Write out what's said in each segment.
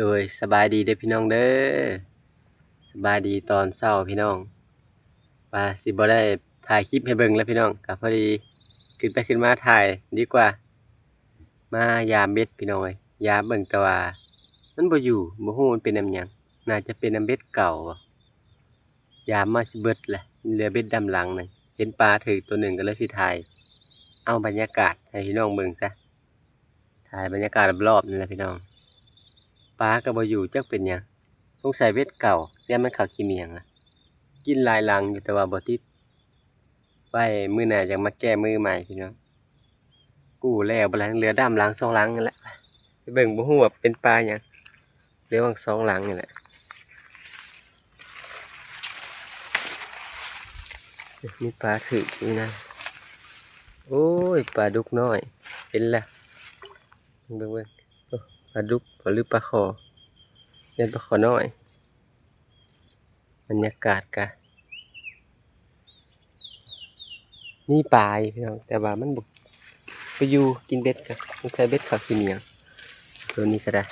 ໂດຍ ສະບາຍດີເດີພີ່ນ້ອງເດີ ສະບາຍດີຕອນເຊົ້າພີ່ນ້ອງ ວ່າຊິບໍ່ໄດ້ຖ່າຍຄລິບໃຫ້ເບິ່ງແລ້ວພີ່ນ້ອງ ກະພໍດີຂຶ້ນໄປຂຶ້ນມາຖ່າຍດີກວ່າ ມາຢາມເບັດພີ່ນ້ອງເອີຍ ຢາມເບິ່ງແຕ່ວ່າມັນບໍ່ຢູ່ ບໍ່ຮູ້ມັນເປັນນຳຫຍັງ ໜ້າຈະເປັນນຳເບັດເກົ່າບໍ ຢາມມາຊິເບິດແຫຼະ ເຫຼືອເບັດດຳຫຼັງໜຶ່ງ ເຫັນປາຖືກໂຕໜຶ່ງ ກະເລີຍຊິຖ່າຍເອົາບັນຍາກາດໃຫ້ພີ່ນ້ອງເບິ່ງຊະ ຖ່າຍບັນຍາກາດລອບໆນີ້ແຫຼະພີ່ນ້ອງ ປາກະບໍ່ຢູ່ຈັກເປັນຫຍັງ ສົງໄສເບັດເກົ່າ ແຕ່ມັນເຂົ້າຂີ້ໝ້ຽງລະ ກິນຫຼາຍຫຼັງຢູ່ ແຕ່ວ່າບໍ່ຕິດ ໄວ້ມື້ໜ້າຈັ່ງມາແກ້ມືໃໝ່ພີ່ນ້ອງ ກູ້ແລ້ວບໍ່ລະ ເຫຼືອດຳຫຼັງສອງຫຼັງນັ້ນແຫຼະ ໄປເບິ່ງບໍ່ຮູ້ວ່າເປັນປາຫຍັງ ເຫຼືອຫວ່າງສອງຫຼັງນີ້ແຫຼະ ມີປາຖືກຢູ່ນະ ໂອ້ຍ ປາດຸກນ້ອຍ ເຫັນແລ້ວ ເບິ່ງໆ ໂອ້ ປາດຸກບໍ ຫຼືປາຄໍ ແມ່ນປາຄໍນ້ອຍ ບັນຍາກາດກະ ມີປາຢູ່ພີ່ນ້ອງ ແຕ່ວ່າມັນບໍ່ ໄປຢູ່ກິນເບັດກະ ມັນໃສ່ເບັດເຂົ້າຂີ້ໝ້ຽງ ໂຕນີ້ກະໄດ້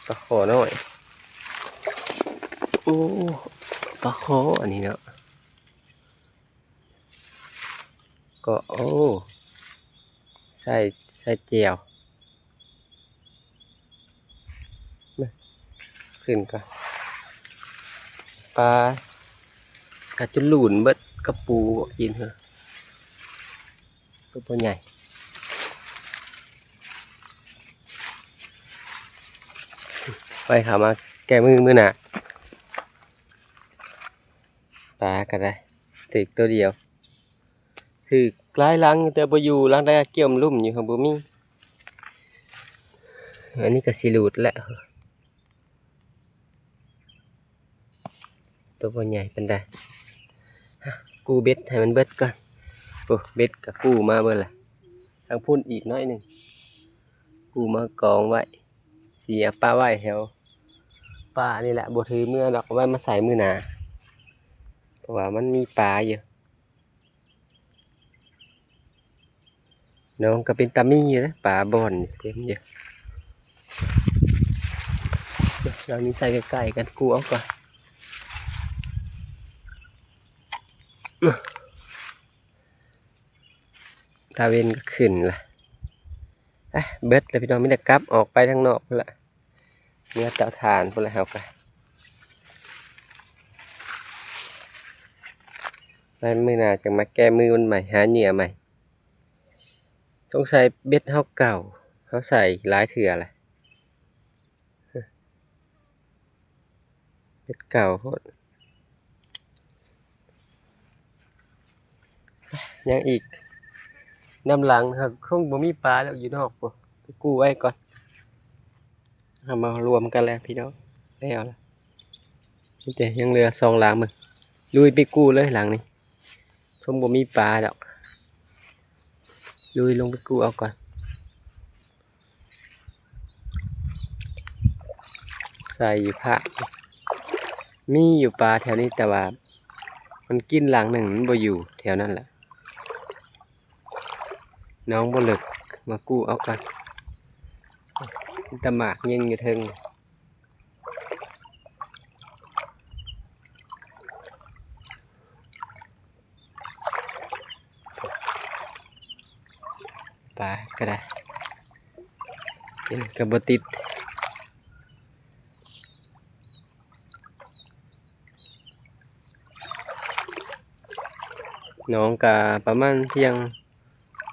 ປາຄໍນ້ອຍ ໂອ້ ປາຄໍອັນນີ້ເນາະ ກໍ ໂອ້ ໃສ່ ໃສ່ແຈ່ວ ຂຶ້ນກ່ອນ ປາກະຈົນລູນເບິດ ກະປູກິນເຮີ ໂຕບໍ່ໃຫຍ່ ໄວ້ເຂົ້າມາແກ້ມືມື້ໜ້າ ປາກະໄດ້ ຖືກໂຕດຽວ ຖືກຫຼາຍຫຼັງຢູ່ ແຕ່ບໍ່ຢູ່ ຫຼັງໃດກະກ່ຽມລຸ່ມຢູ່ ຫາກບໍ່ມີ ອັນນີ້ກະຊິຫຼຸດແຫຼະ ໂຕບໍ່ໃຫຍ່ປານໃດ ກູ້ເບັດໃຫ້ມັນເບິດກ່ອນ ໂອ້ ເບັດກະກູ້ມາເບິດລະ ທາງພຸ້ນອີກໜ້ອຍໜຶ່ງ ກູ້ມາກອງໄວ້ ຊິເອົາປະໄວ້ແຖວປ່ານີ້ແຫຼະ ບໍ່ຖືເມືອດອກ ເອົາໄວ້ມາໃສ່ມື້ໜ້າ ເພາະວ່າມັນມີປາຢູ່ ໜອງກະເປັນຕາມີຢູ່ເດ້ ປາບ່ອນເຕັມຢູ່ ເຮົານີ້ໃສ່ໃກ້ໆກັນ ກູ້ເອົາກ່ອນ ຕາເວັນກະຂຶ້ນລະ ເບິດລະພີ່ນ້ອງ ມີແຕ່ກັບອອກໄປທາງນອກພຸ້ນລະ ເມືອເຕົາຖ່ານພຸ້ນລະ ເຮົາກະ ໄວ້ມື້ໜ້າຈັ່ງມາແກ້ມືມັນໃໝ່ ຫາເຫຍື່ອໃໝ່ ສົງໄສເບັດເຮົາເກົ່າ ເຮົາໃສ່ຫຼາຍເທື່ອລະ ເບັດເກົ່າໂພດ ຍັງອີກ ນຳຫຼັງຫາກຄົງບໍ່ມີປາແລ້ວ ຢູ່ນອກພຸ້ນ ໄປກູ້ໄວ້ກ່ອນ ເຮົາມາລວມກັນແລ້ວພີ່ນ້ອງ ແລ້ວລະ ມີແຕ່ຍັງເຫຼືອສອງຫຼັງ ເບິ່ງ ລຸຍໄປກູ້ເລີຍຫຼັງນີ້ ຄົງບໍ່ມີປາດອກ ລຸຍລົງໄປກູ້ເອົາກ່ອນ ໃສ່ຢູ່ພາກ ມີຢູ່ປາແຖວນີ້ ແຕ່ວ່າມັນກິນຫຼັງໜຶ່ງ ມັນບໍ່ຢູ່ແຖວນັ້ນແຫຼະ ໜອງບໍ່ເລິກ ມາກູ້ເອົາກ່ອນ ມີແຕ່ໝາກຍິງຢູ່ເທິງ ປາກະໄດ້ ກິນກະບໍ່ຕິດ ໜອງກະປະມານທ່ຽງ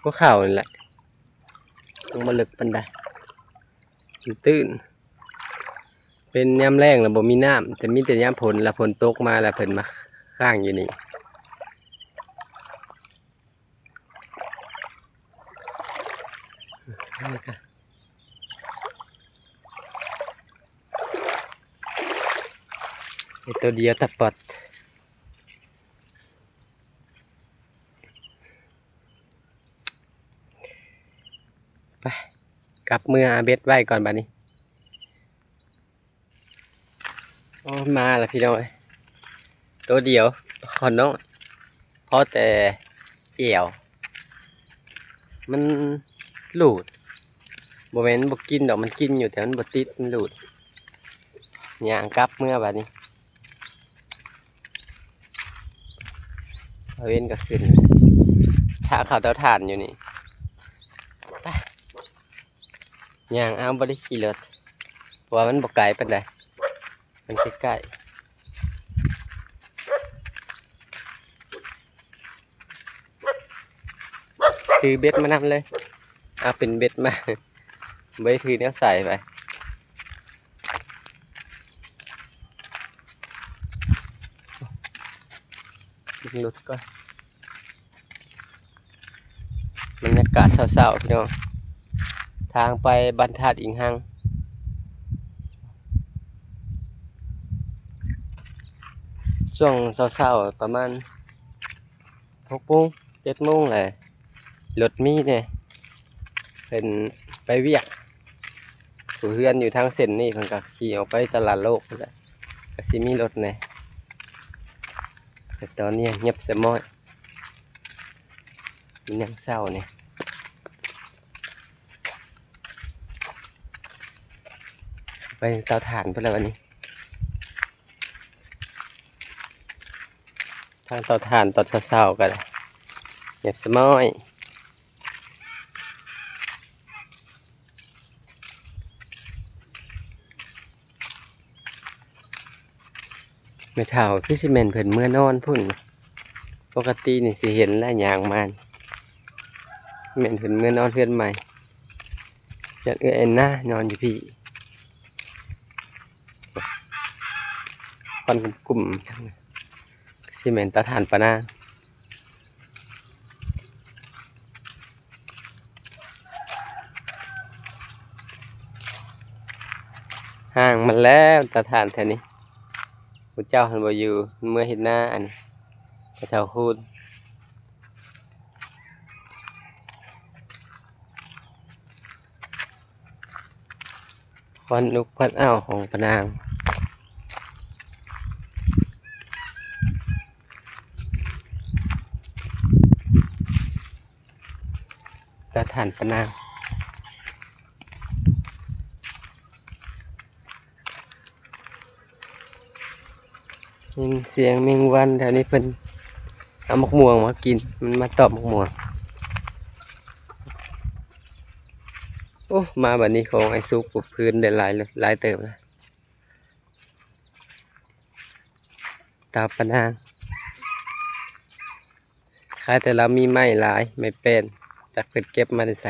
ກວ່າເຂົ້ານີ້ແຫຼະ ຍັງບໍ່ເລິກປານໃດ ມັນຕື້ນ ເປັນຍາມແລ້ງລະບໍ່ມີນ້ຳ ແຕ່ມີແຕ່ຍາມຝົນລະ ຝົນຕົກມາລະເພິ່ນມາຄ້າງຢູ່ນີ້ ເຮັດໂຕດຽວຕະປອດ ໄປ ກັບເມືອເອົາເບັດໄວ້ກ່ອນບາດນີ້ ໂອ້ ມາລະພີ່ນ້ອງເອີຍ ໂຕດຽວ ຂໍນ້ອຍ ພໍແຕ່ແຈ່ວ ມັນລູດ ບໍ່ແມ່ນບໍ່ກິນດອກ ມັນກິນຢູ່ ແຕ່ມັນບໍ່ຕິດ ມັນຫຼູດ. ຍ່າງກັບເມືອບາດນີ້ ຕາເວັນກໍຂຶ້ນ ຖ້າເຂົ້າເຕົາຖ່ານຢູ່ນີ້ ໄປ ຍ່າງເອົາ ບໍ່ໄດ້ຂີ່ລົດ ເພາະວ່າມັນບໍ່ໄກປານໃດ ມັນໃກ້ໆ. ຖືເບັດມານຳເລີຍ ເອົາເປັນເບັດມາ ບໍ່ໄດ້ຖືແນວໃສ່ໄປ. ລົດກ່ອນ ບັນຍາກາດເຊົ້າໆ ພີ່ນ້ອງ ທາງໄປບ້ານທາດອີງຮັງ ຊ່ວງເຊົ້າໆ ປະມານຫົກໂມງ ເຈັດໂມງແຫຼະ ລົດມີແດ່ ເພິ່ນໄປວຽກ. ຜູ້ເຮືອນຢູ່ທາງເສັ້ນນີ້ ເພິ່ນກໍຂີ່ອອກໄປຕະຫຼາດໂລກພຸ້ນແຫຼະ ກໍຊິມີລົດແດ່ ແຕ່ຕອນນີ້ງຽບສະມ້ອຍ ມັນຍັງເຊົ້າແດ່. ໄປເຕົາຖ່ານພຸ້ນແຫຼະບັດນີ້ ທາງເຕົາຖ່ານຕອນເຊົ້າໆ ກໍງຽບສະມ້ອຍ. ແມ່ເຖົ້າຄືຊິແມ່ນເພິ່ນເມືອນອນພຸ້ນ ປົກກະຕິນີ້ຊິເຫັນລະຍ່າງມາ ແມ່ນເພິ່ນເມືອນອນເຮືອນໃໝ່ ຍ້ອນເອື້ອຍແອນນານອນຢູ່ພີ້ ຄວັນກຸ້ມໆ ຊິແມ່ນຕາທ່ານປານາງ. ຮ່າງມັນແລ້ວ ຕາທ່ານແຖວນີ້ ຜູ້ເຈົ້າຫັ້ນບໍ່ຢູ່ ເມືອເຮັດນາ ອັນ ແຖວຄູນ ຄວັນອຸກຄວັນອ້າວຂອງປານາງ. ຕາທ່ານປານາງ ຍິນສຽງແມງວັນແຖວນີ້ ເພິ່ນເອົາໝາກມ່ວງມາກິນ ມັນມາຕອບໝາກມ່ວງ. ໂອ້ ມາບັດນີ້ຂອງອ້າຍສຸກ ເພິ່ນໄດ້ຫຼາຍ ຫຼາຍເຕີບນະ. ຕາປານາງ ຄາຍແຕ່ລາວມີໄມ້ຫຼາຍ ໄມ້ແປ້ນ ຈັກເພິ່ນເກັບມາແຕ່ໃສ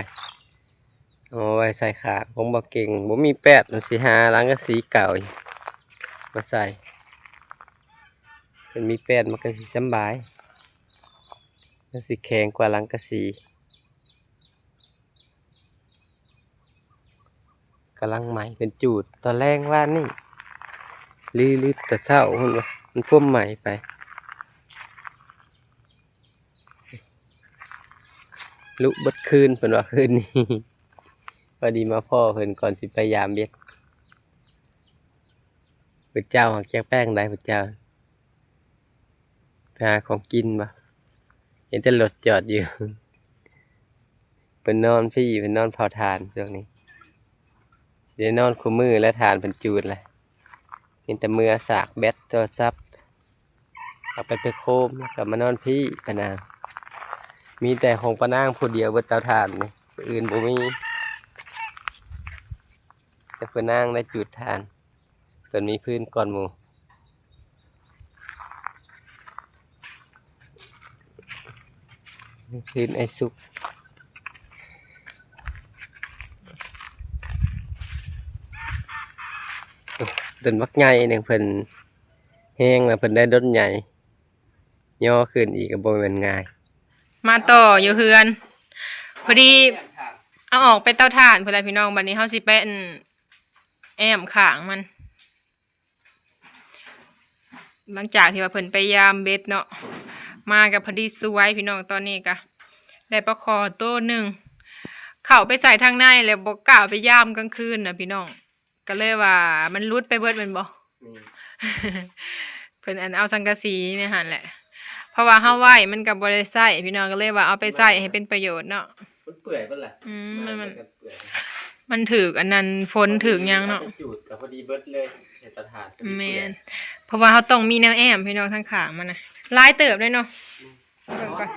ເອົາໄວ້ໃສ່ຂ້າງ ຄົງບໍ່ເກັ່ງ ບໍ່ມີແປ້ນ ມັນຊິຫາຫຼັງກະສີເກົ່າມາໃສ່ ເພິ່ນມີແປ້ນມັນກໍຊິສຳບາຍ ມັນຊິແຂງກວ່າຫຼັງກະສີ. ກຳລັງໃໝ່ເປັນຈູດ ຕອນແລງວານນີ້ ຫຼື ຫຼືແຕ່ເຊົ້າພຸ້ນວະ ມັນພວມໃໝ່ໄປ ລຸເບິດຄືນ ເພິ່ນວ່າຄືນນີ້ ພໍດີມາພໍ້ເພິ່ນກ່ອນຊິໄປຢາມເບັດ. ຜູ້ເຈົ້າຮັກຈັກແປ້ງໃດ ຜູ້ເຈົ້າ ໄປຫາຂອງກິນບໍ່? ເຫັນແຕ່ລົດຈອດຢູ່ ເພິ່ນນອນພີ້ ເພິ່ນນອນເຝົ້າຖ່ານຊ່ວງນີ້ ຊິໄດ້ນອນຄູ່ມື້ແລ້ວ ຖ່ານເພິ່ນຈູດແລ້ວ ມີແຕ່ເມືອສາກແບັດໂທລະສັບ ເອົາໄປໄປໂຄມ ແລ້ວກໍມານອນພີ້ປານາງ ມີແຕ່ຂອງປານາງຜູ້ດຽວເບິດເຕົາຖ່ານນີ້ ຜູ້ອື່ນບໍ່ມີ ແຕ່ເພິ່ນນາງໄດ້ຈູດຖ່ານ ເພິ່ນມີຟືນກ່ອນໝູ່ ຟືນອ້າຍສຸກ ໂອ້ ຕົ້ນບັກໃຫຍ່ໜຶ່ງ ເພິ່ນແຮງແລ້ວ ເພິ່ນໄດ້ດົນໃຫຍ່ ຍໍຂຶ້ນອີກກໍບໍ່ແມ່ນງ່າຍ. ມາຕໍ່ຢູ່ເຮືອນ ພໍດີເອົາອອກໄປເຕົາຖ່ານພຸ້ນແຫຼະພີ່ນ້ອງ ບັດນີ້ເຮົາຊິໄປ ອັນ ແອ້ມຂ້າງມັນ ຫຼັງຈາກທີ່ວ່າເພິ່ນໄປຢາມເບັດເນາະ ມາກໍພໍດີສວຍພີ່ນ້ອງ ຕອນນີ້ກໍໄດ້ປາຄໍໂຕໜຶ່ງ ເຂົ້າໄປໃສ່ທາງໃນແລ້ວ ບໍ່ກ້າໄປຢາມກາງຄືນນະພີ່ນ້ອງ ກໍເລີຍວ່າມັນຫຼຸດໄປເບິດແມ່ນບໍ່? ແມ່ນ ເພິ່ນອັນເອົາສັງກະສີໃນຫັ້ນແຫຼະ ເພາະວ່າເຮົາໄວ້ມັນກໍບໍ່ໄດ້ໃຊ້ພີ່ນ້ອງ ກໍເລີຍວ່າເອົາໄປໃຊ້ໃຫ້ເປັນປະໂຫຍດເນາະ ມັນເປື່ອຍເບິດແຫຼະ ອືມ ມັນ ມັນ ມັນກໍເປື່ອຍ ມັນຖືກອັນນັ້ນ ຝົນຖືກຫຍັງເນາະ ພໍດີເບິດເລີຍ ໃຫ້ຕາຖານພໍດີ ແມ່ນ ເປື່ອຍ ເພາະວ່າເຮົາຕ້ອງມີແນວແອ້ມພີ່ນ້ອງ ທາງຂ້າງມັນນະ ຫຼາຍເຕີບເລີຍເນາະ ອືມ ເບິ່ງກ່ອນ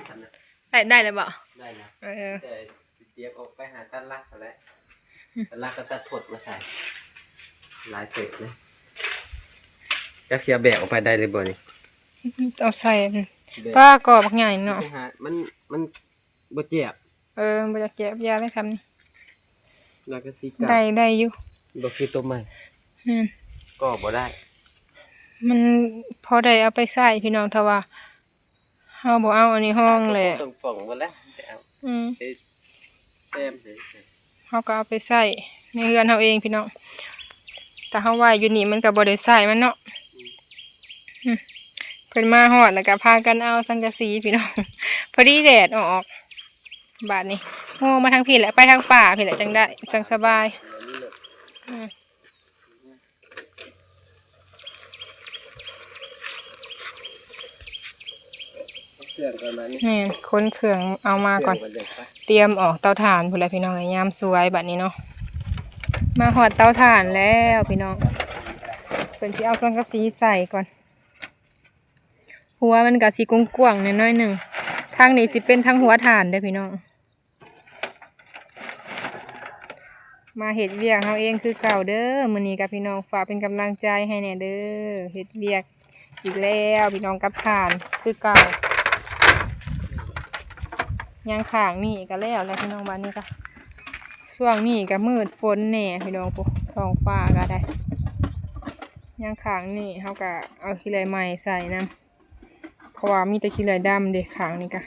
ໄດ້ ໄດ້ແລ້ວບໍ່? ໄດ້ແລ້ວ ເອີ ແຕ່ຊິຕຽມອອກໄປຫາຕັດຫຼັກຫັ້ນແຫຼະ ຕັດຫຼັກກໍຕັດພົດມາໃສ່ ຫຼາຍເຕີບເລີຍ ຈັກຊິເອົາແບກອອກໄປໄດ້ຫຼືບໍ່ນີ້ ເອົາໃສ່ ແບກ ປ້າ ກໍບັກໃຫຍ່ເນາະ ມັນ ມັນບໍ່ແຈບ ເອີ ມັນບໍ່ຢາກແຈບ ຢ່າໄດ້ຊ່ຳນີ້ ແລ້ວກໍຊິກະ ໄດ້ ໄດ້ຢູ່ ບໍ່ຄືຕົວໃໝ່ ແມ່ນ ກໍບໍ່ໄດ້ ມັນພໍໄດ້ເອົາໄປໃຊ້ພີ່ນ້ອງ ຖ້າວ່າເຮົາບໍ່ເອົາອັນນີ້ຮອງແຫຼະ ຕ້ອງປ່ອງໝົດແລ້ວ ໄປເອົາ ອືມ ໄປແຕ້ມໃສ່ ເຮົາກໍເອົາໄປໃຊ້ໃນເຮືອນເຮົາເອງພີ່ນ້ອງ ຖ້າເຮົາໄວ້ຢູ່ນີ້ມັນກໍບໍ່ໄດ້ໃຊ້ມັນເນາະ ອືມ ອືມ ເພິ່ນມາຮອດແລ້ວກໍພາກັນເອົາສັງກະສີພີ່ນ້ອງ ພໍດີແດດອອກ ບາດນີ້ ໂອ້ ມາທາງພີ້ແຫຼະ ໄປທາງປ່າພີ້ແຫຼະ ຈັ່ງໄດ້ ຈັ່ງສະບາຍ ອືມ ເຄື່ອງປະມານນີ້ ແມ່ນ ຂົນເຄື່ອງເອົາມາກ່ອນ ເຄື່ອງມັນຍັງໄປ ຕຽມອອກເຕົາຖ່ານພຸ້ນແຫຼະພີ່ນ້ອງເອີຍ ຍາມສວຍບາດນີ້ເນາະ ມາຮອດເຕົາຖ່ານແລ້ວພີ່ນ້ອງ ເພິ່ນຊິເອົາສັງກະສີໃສ່ກ່ອນ ຫົວມັນກະຊິກວ້າງໆແດ່ໜ້ອຍໜຶ່ງ ທາງນີ້ຊິເປັນທາງຫົວຖ່ານເດີ້ພີ່ນ້ອງ ມາເຮັດວຽກເຮົາເອງຄືເກົ່າເດີ້ ມື້ນີ້ກັບພີ່ນ້ອງ ຝາກເປັນກຳລັງໃຈໃຫ້ແດ່ເດີ້ ເຮັດວຽກອີກແລ້ວພີ່ນ້ອງ ກັບຖ່ານຄືເກົ່າ ຍັງຂ້າງນີ້ກໍແລ້ວແຫຼະພີ່ນ້ອງ ບາດນີ້ກໍ ຊ່ວງນີ້ກໍມືດຝົນແດ່ພີ່ນ້ອງ ໂອ້ ທ້ອງຟ້າກໍໄດ້ ຍັງຂ້າງນີ້ເຮົາກໍເອົາຂີ້ເລື່ອຍໃໝ່ໃສ່ນຳ ເພາະວ່າມີແຕ່ຂີ້ເລື່ອຍດຳເດ້ ຂ້າງນີ້ກະ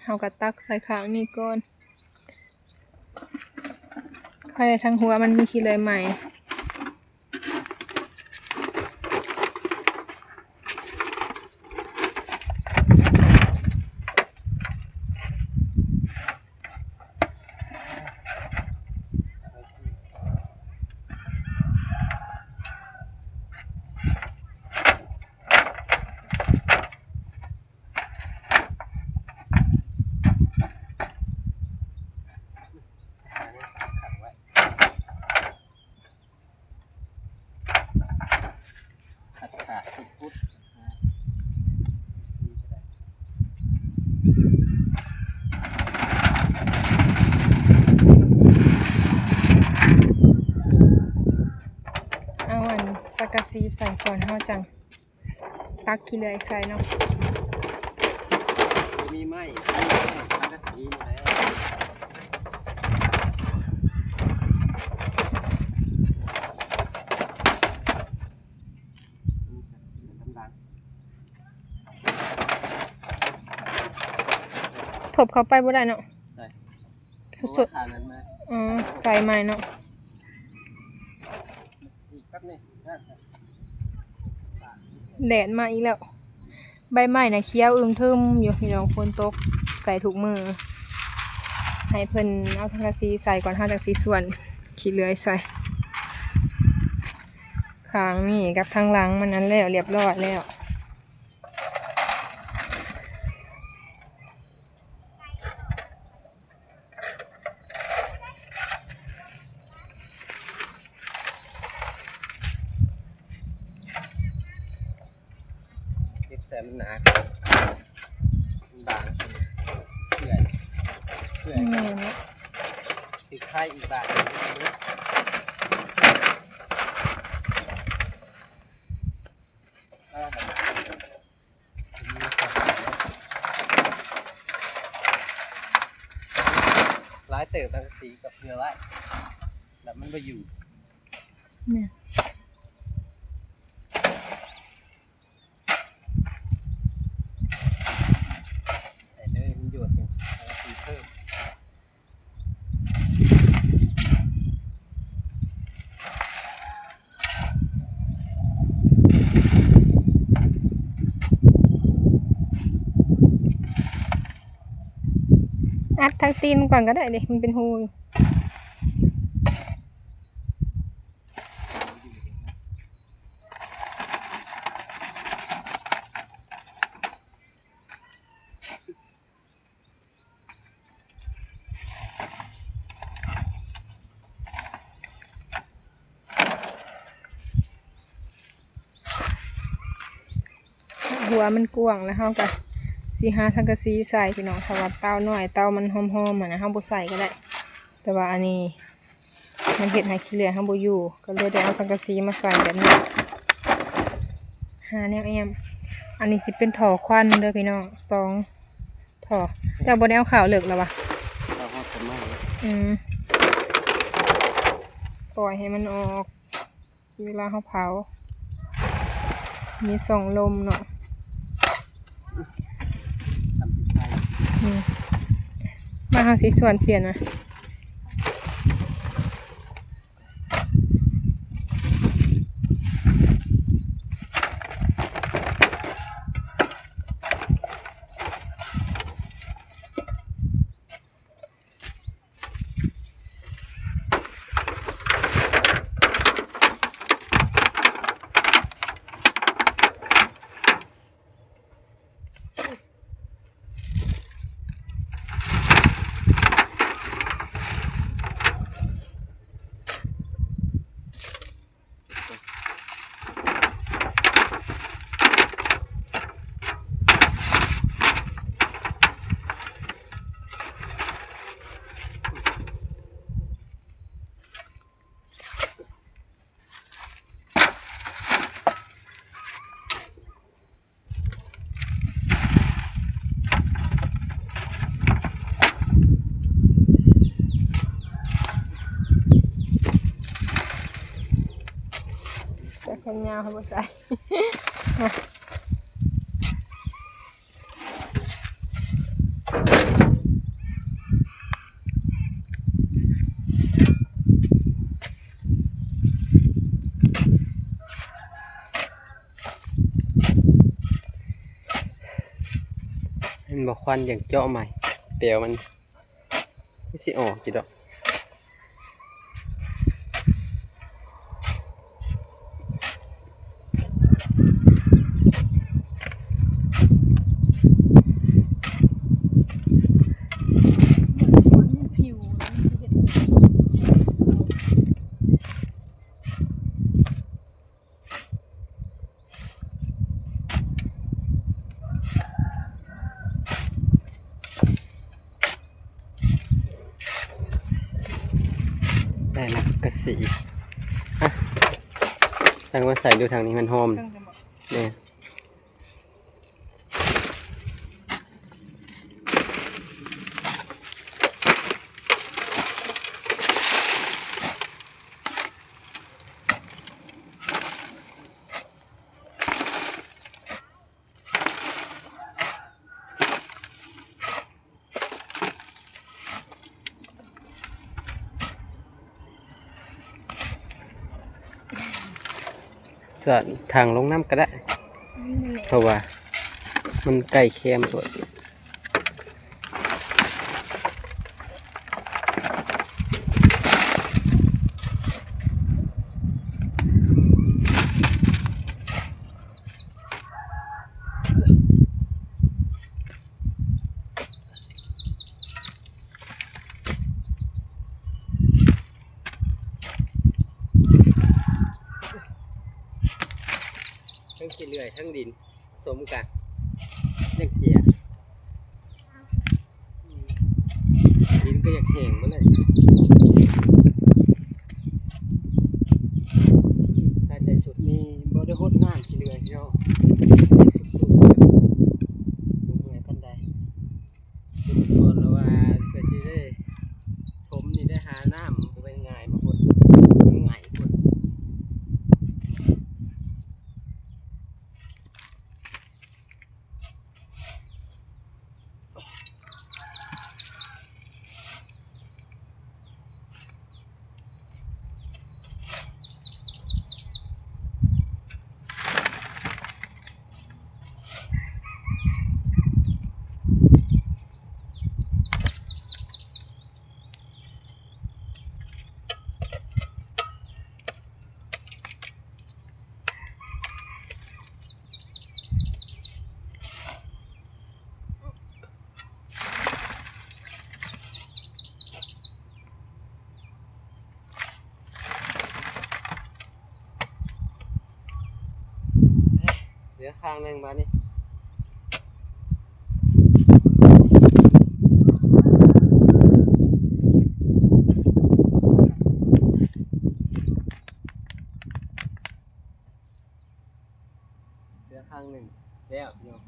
ເຮົາກະຕັກໃສ່ຂ້າງນີ້ກ່ອນ ໃຄ່ທາງຫົວມັນມີຂີ້ເລື່ອຍໃໝ່ ເອົາອັນສັງກະສີໃສ່ກ່ອນ ເຮົາຈັ່ງ ຕັກຂີ້ເລື່ອຍໃສ່ເນາະ ບໍ່ມີໄມ້ ໄມ້ສັງກະສີນີ້ແຫຼະ ທົບເຂົ້າໄປບໍ່ໄດ້ເນາະ ໃສ່ ສຸດໆ ເພາະວ່າຖ້ານັ້ນມາ ອືມ ໃສ່ໃໝ່ເນາະ ອີກແປັບໜຶ່ງ ແດດມາອີກແລ້ວ ໃບໄມ້ນະຂຽວອຶ້ມທຶມຢູ່ພີ່ນ້ອງ ຝົນຕົກໃສ່ທຸກມື້ ໃຫ້ເພິ່ນເອົາສັງກະສີໃສ່ກ່ອນ ເຮົາຈັ່ງຊິສ່ວນຂີ້ເລື່ອຍໃສ່ ຂ້າງນີ້ກັບທາງຫຼັງມັນນັ້ນແລ້ວ ລຽບຮ້ອຍແລ້ວ. ເກັບໃສ່ມັນໜາ ມັນບາງ ເປື່ອຍ ເປື່ອຍ ແມ່ນແຫຼະ ຕິດໄຂ່ອີກບາງ. ຫຼາຍເຕີບ ສັງກະສີກັບເຮືອໄວ້ ແລ້ວມັນບໍ່ຢູ່ ແມ່ນ ໃສ່ເລີຍ ມັນຢວດຢູ່ ສັງກະສີເພີ່ມ. ອັດທາງຕີນມັນກ່ອນກໍໄດ້ເດ້ ມັນເປັນຮູຢູ່. ຫົວມັນກວ້າງ ແລ້ວເຮົາກໍຊິຫາສັງກະສີໃສ່ພີ່ນ້ອງ. ຖ້າວ່າເຕົານ້ອຍ ເຕົາມັນຫອມໆຫັ້ນນະ ເຮົາບໍ່ໃສ່ກໍໄດ້ ແຕ່ວ່າອັນນີ້ ມັນເຮັດໃຫ້ຂີ້ເລື່ອຍເຮົາບໍ່ຢູ່ ກໍເລີຍໄດ້ເອົາສັງກະສີມາໃສ່ແບບນີ້ ຫາແນວແອ້ມ. ອັນນີ້ຊິເປັນທໍ່ຄວັນເດີພີ່ນ້ອງ ສອງທໍ່. ເຈົ້າບໍ່ໄດ້ເອົາເຂົ້າເລິກແລ້ວຫວາ? ເອົາຮອດສະໄໝ. ອືມ ປ່ອຍໃຫ້ມັນອອກ ເວລາເຮົາເຜົາ ມີຊ່ອງລົມເນາະ. ອືມ ມາ ເຮົາຊິສວນປ່ຽນມາ. ເສື້ອແຂນຍາວເຮົາບໍ່ໃສ່. ເຫັນບໍ່ ຄວັນຢາກເຈາະໃໝ່ ແປວມັນຄືຊິອອກຢູ່ດອກ. ໄດ້ລະ ກະສີ ອ່ະ ຕັ້ງມາໃສ່ດູ ທາງນີ້ມັນຫອມ ເທິງຈັ່ງບໍ່ ແມ່ນ. ສະຖັງລົງນ້ຳກໍໄດ້ ເພາະວ່າມັນໃກ້ແຄມໂພດ. ທັງຂີ້ເລື່ອຍທັງດິນ ສົມກັນ ຍັງເຈຍ ດິນກໍຢາກແຫ້ງໝົດເລີຍ. ພາຍໃຕ້ສຸດນີ້ບໍ່ໄດ້ຫົດນ້ຳຂີ້ເຫຼືອເນາະ ສຸດໆ ບໍ່ເມື່ອຍປານໃດ. ຄືກ່ອນລະວ່າ ກໍຊິໄດ້ຖົມນີ້ ໄດ້ຫານ້ຳ ບໍ່ແມ່ນງ່າຍມາຫົດ ມັນງ່າຍໂພດ. ເຫຼືອຂ້າງໜຶ່ງບາດນີ້. ເຫຼືອຂ້າງໜຶ່ງແລ້ວພີ່ນ້ອງ.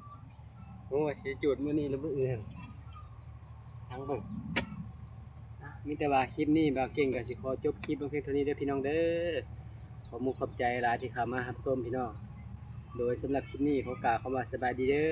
ໂອ້ ຊິຈູດມື້ນີ້ຫຼືມື້ອື່ນ ທັງເບິ່ງ. ອ່ະ ມີແຕ່ວ່າຄລິບນີ້ບ່າວເກັ່ງກໍຊິຂໍຈົບຄລິບລົງພຽງເທົ່ານີ້ເດີພີ່ນ້ອງເດີ. ຂໍມຸກຂອບໃຈຫຼາຍທີ່ເຂົ້າມາຮັບຊົມພີ່ນ້ອງ. ໂດຍສຳລັບຄລິບນີ້ຂໍກ່າວຄຳວ່າສະບາຍດີເດີ.